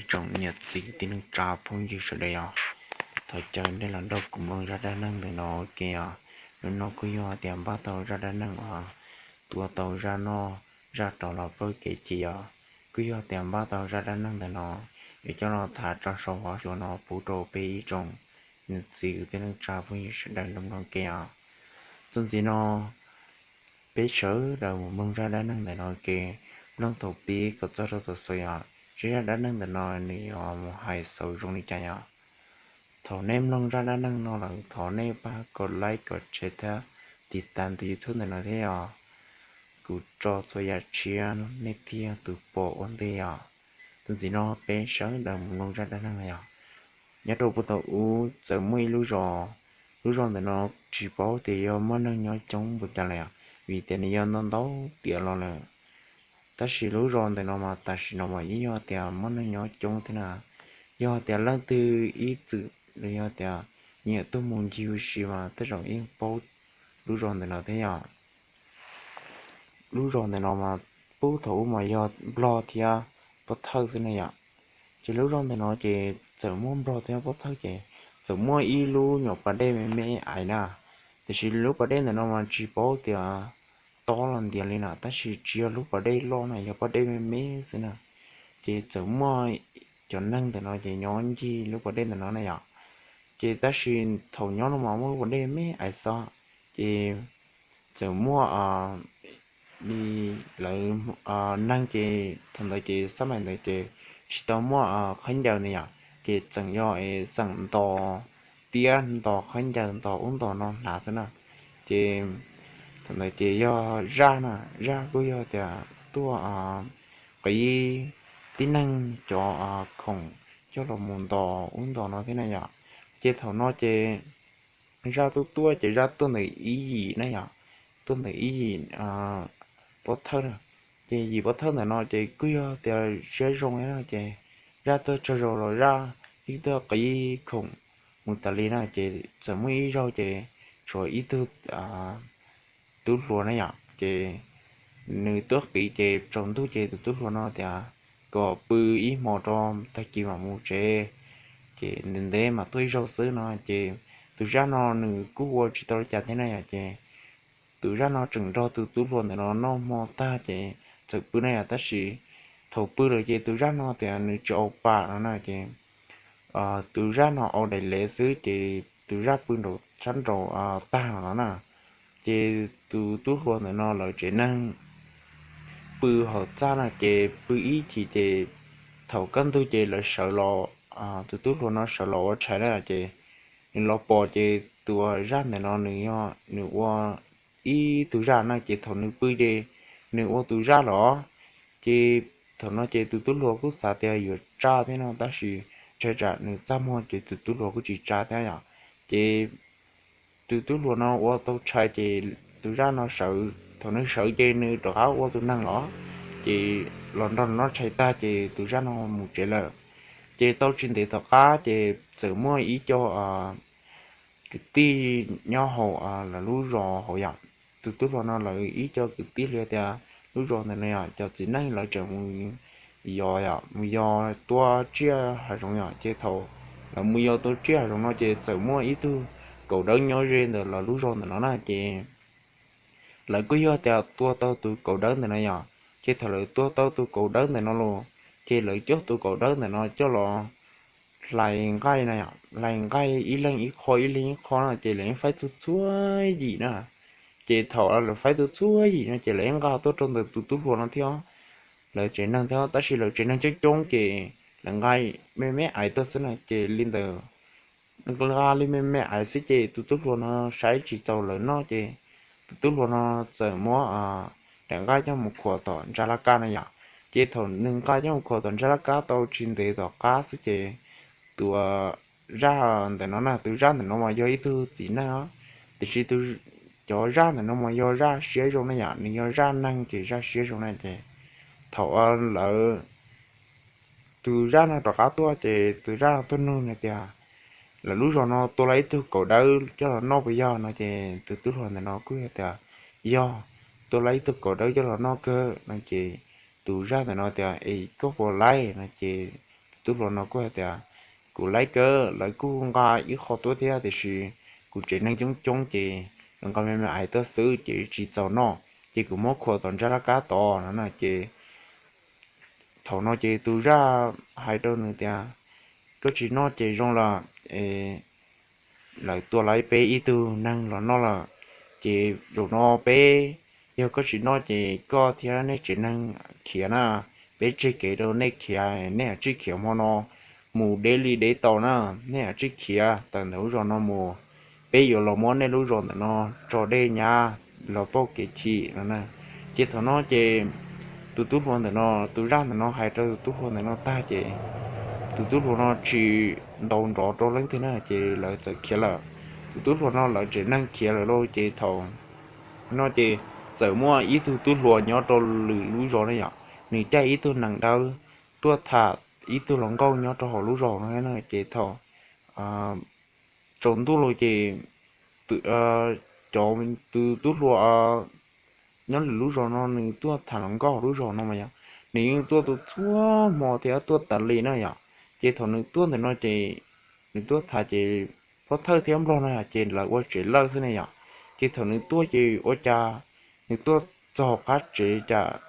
Tsoom niam txiv tij neej tsa phooj ywg sawv daws os, thov caw nej los nrog kuv mloog zaj dab neeg ntawm no ua ke os. Hnub no kuj yog tias npaj tau zaj dab neeg uas tua tau zaj noj zaj rov los pawg kev chim os. Kuj yog tias npaj tau zaj dab neeg ntawm no es coj los tham tso saum huab cua no pub rau peb ib tsoom niam txiv tij neej tsa phooj ywg sawv daws los mloog ua ke os. Txuas ntxiv no peb sawv daws mus mloog zaj dab neeg ntawm no ua ke, mloog thaum pib kom txog rau thaum xaus os. Zaj dab neeg ntawm no nws yuav mus hais xaus zoo li cas yom? Thaum nej mloog zaj dab neeg no lawm thov nej pab kom like kom share thiab tiv tas tus YouTube ntawm no thiab os. Kuv tso txhua yam tshiab nej thiaj tus pom ua ntej os. Txuas ntxiv no peb sawv daws mus mloog zaj dab neeg no yom. Nyob rau puag thaum ub txawm muaj ib lub zos, lub zos ntawm no tsis paub tias yog muaj neeg nyob coob npaum cas lawm os, vim tias nws yog ntau ntau tiam los lawm. Tab sis lub zos ntawm no mas tam sim no mas yeej yog tias muaj neeg nyob coob thiab na. Yog tias leej twg ib txwm los yog tias nyiam tuaj mus ncig ua si mas tej zaum yeej paub lub zos ntawm no thiab yom. Lub zos ntawm no mas puag thaum ub mas yog nplog thiab pov thawj xwb ne yom. Ces lub zos ntawm no ces txawm muaj nplog thiab pov thawj ces txawm muaj ib lub nyuam pas dej me me ais na. Tiam sis lub pas dej ntawm no mas tsis paub tias tob los ntiav li na, tab sis tsis yog lub pas dej loj na, yog pas dej me me xwb na. Ces txawm muaj cov neeg ntawm no ces nyob ncig lub pas dej ntawm no na yom. Ces tab sis thaum nyob no mas muaj lub pas dej me ais xwb, ces txawm muaj li lawv neeg ces thaum ntawd ces xab mais ntawd ces tsis tau muaj khaub ncaws ne yom, ces txawm yog xeem ntos tiab ntos khaub ncaws ntos ub ntos no hnav xwb na. Ces thaum ntawd ces yog zaj na, zaj kuj yog tias tuaj qiv tib neeg cov khoom coj los mus ntos ub ntos no thiab na yom. Ces thaum no ces zaj tuaj tuaj ces zaj tuaj ntawm ib yim na yom, tuaj ntawm ib yim pov thawj na. Ces yim pov thawj ntawm no ces kuj yog tias siab zoo na, ces zaj tuaj tsaug zog los zaj yeej tuaj qiv khoom mus tas li na. Ces txawm muaj ib zaug ces tshuav ib tug tub hluas na yom, ces nws tuaj qiv ces tsaus ntuj ces tus tub hluas no tias kom pw ib hmo rau tag kis mam mus tsev, ces ntev ntev mas tuaj ib zaug xwb no. Ces tus zaj no nws kuj ua tsis tau li cas thiab na yom, ces tus zaj no tseem nrog tus tub hluas ntawm no noj hmo tag ces txawm pw na yom. Tab sis thaum pw lawm ces tus zaj no tias nws tsis au pam no na, ces tus zaj no au daim lev xwb ces tus zaj pw nraum sab nraum tag no na. Ces tus tub hluas ntawm no lawv tsev neeg pw hauv txaj no ces pw ib chim ces thaum kaj ntug ces lawv sawv los, tus tub hluas no sawv los ua tshais na, ces nws los pom ces tus zaj ntawm no nws yog nws ua ib tug zaj na, ces thaum nws pw ces nws ua tus zaj los. Ces thaum no ces tus tub hluas kuj xav tias yuav tsa thiab no, tab sis ntshai tsam nws txaj muag ces tus tub hluas kuj tsis tsa thiab yom. Ces tus tub hluas no ua tau tshais ces tus zaj no sawv, thaum nws sawv ces nws rov qab ua tus neeg los, ces los nrog noj tshais tag ces tus zaj no mus tsev lawm. Ces tau tsis ntev tom qab ces txawm muaj ib co kwv tij nyob hauv lawv lub zos hauv yom. Tus tub hluas no lawv ib co kwv tij li tias lub zos ntawm no yom, cov txiv neej lawv tseem mus yos yom, mus yos tua tsiaj hav zoov yom. Ces thaum lawv mus yos tua tsiaj hav zoov no ces txawm muaj ib tug kaum dawb nyob ze ntawm lawv lub zos ntawm no na. Ces lawv kuj yog tias tua tau tus kaum dawb ntawm no yom. Ces thaum lawv tua tau tus kaum dawb ntawm no los, ces lawv coj tus kaum dawb ntawm no coj los hlais nqaij na, hlais nqaij ib leeg ib qho ib leeg ib qho na, ces lawv yeej faib tau txhua yim na. Ces thaum lawv faib tau txhua yim no ces lawv yeej nqa tuaj rau ntawm tus tub hluas no thiab, lawv tsev neeg thiab, tab sis lawv tsev neeg coob coob ces lawv nqa me me aiv tuaj xwb na. Ces li ntawd nqa li me me aiv xwb ces tus tub hluas no saib tsis taus lawv noj ces tus tub hluas no txawm muab daim nqaij coj mus khuam tom ntsa laj kab na yom. Ces thaum nws nqa coj mus khuam tom ntsa laj kab tau tsis ntev tom qab xwb ces tus zaj ntawm no na, tus zaj ntawm no mas yog ib tug txiv neej os, tiam sis cov zaj ntawm no mas yog zaj siab zoo na yom, nws yog zaj neeg ces zaj siab zoo na. Ces thaum lawv, tus zaj no rov qab tuaj ces tus zaj no tuaj nug nws tias, lawv lub zos no tua tau ib tug kaum dawb coj los noj puas yog no? Ces tus tub hluas ntawm no kuj tias, yog, tua tau ib tug kaum dawb coj los noj kawg no. Ces tus zaj ntawm no tias, es koj puas laib no? Ces tub hluas no kuj hais tias, kuv laib kawg, lawv kuj nqa ib qho tuaj thiab tiam sis kuv tsev neeg coob coob ces lawv nqa me me ais tuaj xwb ces tsis txaus noj, ces kuv muab khuam tom ntsab laj kab tod no na. Ces thaum no ces tus zaj hais rau nws tias, koj tsis noj ces zoo lawm, lawv tua lawv peb ib tug neeg los noj lawm, ces zaum no peb, yog koj tsis noj ces koj thiab nej tsev neeg khiav na, peb tseg kev rau nej khiav, nej tsij khiav hmo no mus deb li deb tau na, nej tsij khiav tawm ntawm lub zos no mus, peb yuav los muab nej lub zos ntawm no tso dej nyab los pauj kev chim no na. Ces thaum no ces tus tub hluas ntawm no, tus zaj ntawm no hais rau tus tub hluas ntawm no tag ces tus tub hluas no tsis ntaus nrov rau leej twg na ces lawv txawm khiav lawm. Tus tub hluas no lawv tsev neeg khiav lawm lauj ces thaum no ces txawm muaj ib tug tub hluas nyob rau lwm lub zos ne yom, nws caij ib tug nees dawb tuaj tham ib tug hluas nkauj nyob rau hauv lub zos no na. Ces thaum tsaus ntuj los ces cov, tus tub hluas nyob lwm lub zos no nws tuaj tham hluas nkauj hauv lub zos no mas yog nws yeej tuaj tu txhua hmo thiab tuaj tas li na yom. Ces thaum nws tuaj ntawm no ces nws tuaj tham ces pov thawj thiab nplog no ces lawv ua tsev lawj xwb ne yom. Ces thaum nws tuaj ces ua cas nws tuaj txog qab tsev cas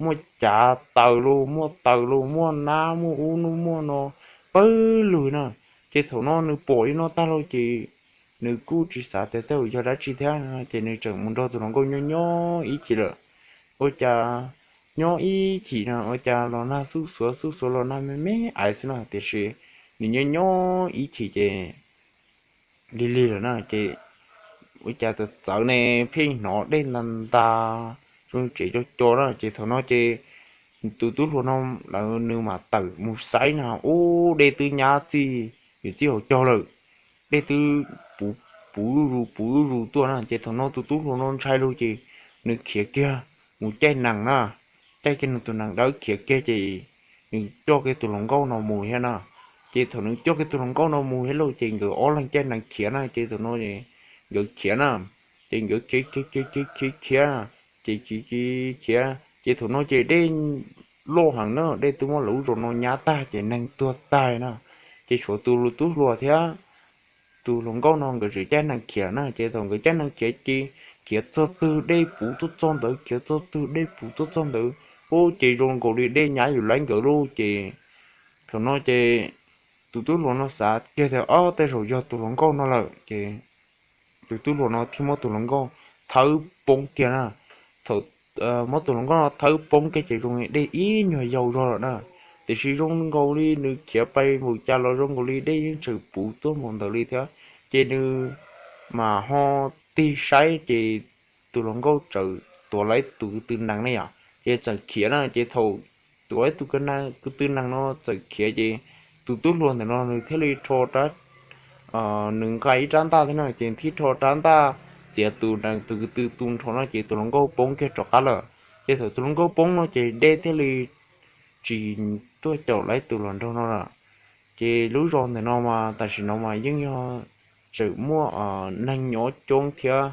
muaj cav taws los, muaj taws los, muaj nab, muaj ub no muaj no pawg lug na. Ces thaum no nws pom li no tag lawm ces nws kuj tsis xav tias tej zaum yog dab tsi thiab ces nws tseem mus nrog tus hluas nkauj nyob nyob ib chim lawm. Ua cas nyob ib chim no ua cas los nag xuj xuav xuj xuav los nag me me ais xwb na, tiam sis nws nyob nyob ib chim ces lig lig lawm na ces ua cas txawv txawv ne, pheej hnov dej nta nta zoo tsev co co na. Ces thaum no ces tus tub hluas no lawv nws mam tawm mus saib na, ub, dej twb nyab txij, nws txij hauv caug lawm, dej twb puv zuj zus puv zuj zus tuaj na. Ces thaum no tus tub hluas no ntshai lug ces nws khiav kiag mus caij nees na, caij kiag nws tus nees dawb khiav kiag ces nws coj kiag tus hluas nkauj no mus thiab na. Ces thaum nws coj kiag tus hluas nkauj no mus thiab lauj ces nkawd ob leeg caij nees khiav na. Ces thaum no nkawd khiav na, ces nkawd khiav khiav khiav khiav khiav, ces khiav khiav, ces thaum no ces dej loj heev na, dej twb muab lawv lub zos no nyab tag ces neeg tuag tag na. Ces tshuav tus tub hluas thiab tus hluas nkauj no nkawd tseem caij nees khiav na. Ces thaum nkawd caij nees khiav ces khiav txog twg dej puv tuaj txog ntawd, khiav txog twg dej puv tuaj txog ntawd, ub, ces zoo nkaus li dej nyab yuav laib nkawd lauj. Ces thaum no ces tus tub hluas no xav kiag tias, ob, tej zaum yog tus hluas nkauj no lawm. Ces tus tub hluas no thiaj muab tus hluas nkauj thawb poob kiag na. Thaum muab tus hluas nkauj no thawb poob kiag ces zoo li dej ib nyuag yau zog lawm na, tiam sis zoo nkaus li nws khiav pais npaum cas los zoo nkaus li dej yeej tseem puv tuaj npaum ntawd li thiab. Ces nws mam ho tig saib ces tus hluas nkauj txawm tuav lawv tus ko tw nees ne yom, ces txawm khiav na. Ces thaum tuav tus ko tw nees no txawm khiav ces tus tub hluas ntawm no nws thiaj li rho rab, nws nqa ib rab ntaj thiab no ces thiaj rho rab ntaj txiav tus nees tus ko tw tu nrho no ces tus hluas nkauj poob kiag rov qab lawm. Ces thaum tus hluas nkauj poob no ces dej thiaj li tsis tuaj caum lawv tus hluas nraug no lawm. Ces lub zos ntawm no mas tam sim no mas yeej yog tseem muaj neeg nyob coob thiab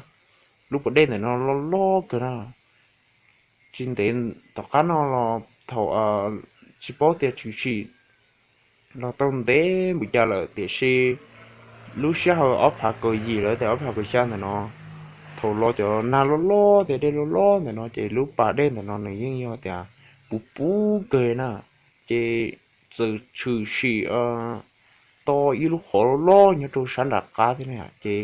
lub pas dej ntawm no loj loj kawg na. Tsis ntev tom qab no los thaum tsis paub tias tshwm sim los tau ntev npaum cas lawm tiam sis lub sij hawm ob phav kaum yim los tias ob phav kaum xya ntawm no, thaum los cov nag loj loj thiab dej loj loj ntawm no ces lub pas dej ntawm no nws yeej yog tias puv puv kawg na. Ces txawm tshwm sim to ib lub qhov loj loj nyob rau sab nram qab thiab na. Ces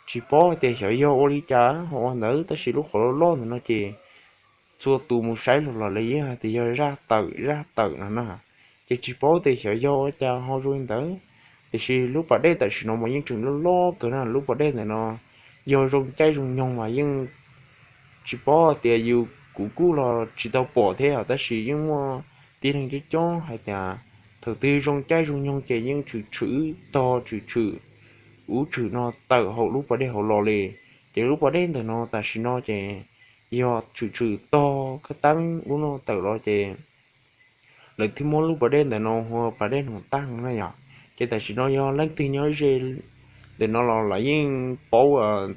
tsis paub tias xyov yog ua li cas ho ua ntawd tab sis lub qhov loj loj ntawm no ces txhua tus mus saib los los lawv yeej hais tias yog zaj tawm zaj tawm no na. Ces tsis paub tias xyov yog ua cas ho zoo li ntawd, tiam sis lub pas dej tam sim no mas yeej tseem loj loj kawg na. Lub pas dej ntawm no yog zoo caij zoo nyoog mas yeej tsis paub tias yus kuv kuj los tsis tau pom thiab os, tab sis yeej muaj tib neeg coob coob hais tias thaum twg zoo caij zoo nyoog ces yeej tshwm tshwm tog tshwm tshwm ub tshwm no tawm hauv lub pas dej hauv los li. Ces lub pas dej ntawm no tam sim no ces yog tshwm tshwm tog kab teeb ub no tawm los ces lawv thiaj muab lub pas dej ntawm no hu ua pas dej Noom Taj na yom. Ces tam sim no yog leej twg nyob ze ntawm no los lawv yeej paub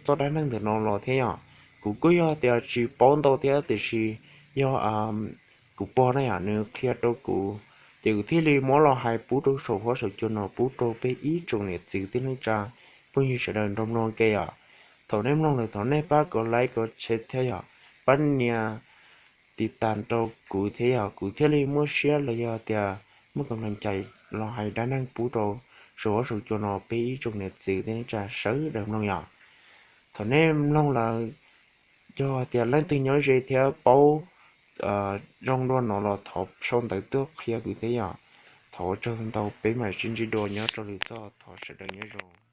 txoj dab neeg ntawm no los thiab yom. Kuv kuj yog tias tsis paub ntau thiab tiam sis yog kuv pog na yom nws qhia rau kuv Ces kuv thiaj li muab los hais pub rau saum huab saum cua no pub rau peb ib tsoom niam txiv tij neej tsa phooj ywg sawv daws nrog mloog ua ke yom. Thaum nej mloog lawm thov nej pab kom like kom share thiab yog pab nias tiv tas rau kuv thiab yog kuv thiaj li muaj siab los yog tias muaj kam nplees cais los hais dab neeg pub rau saum huab saum cua no peb ib tsoom niam txiv tij neej tsa sawv daws mloog yom. Thaum nej mloog lawm yog tias leej twg nyob ze thiab paub zoo dua no los thov sau ntawv tuaj qhia kuv thiab yom. Thov ua tsaug ntau, peb mam sib ntsib dua nyob rau lwm txoj, thov sawv daws nyob zoo.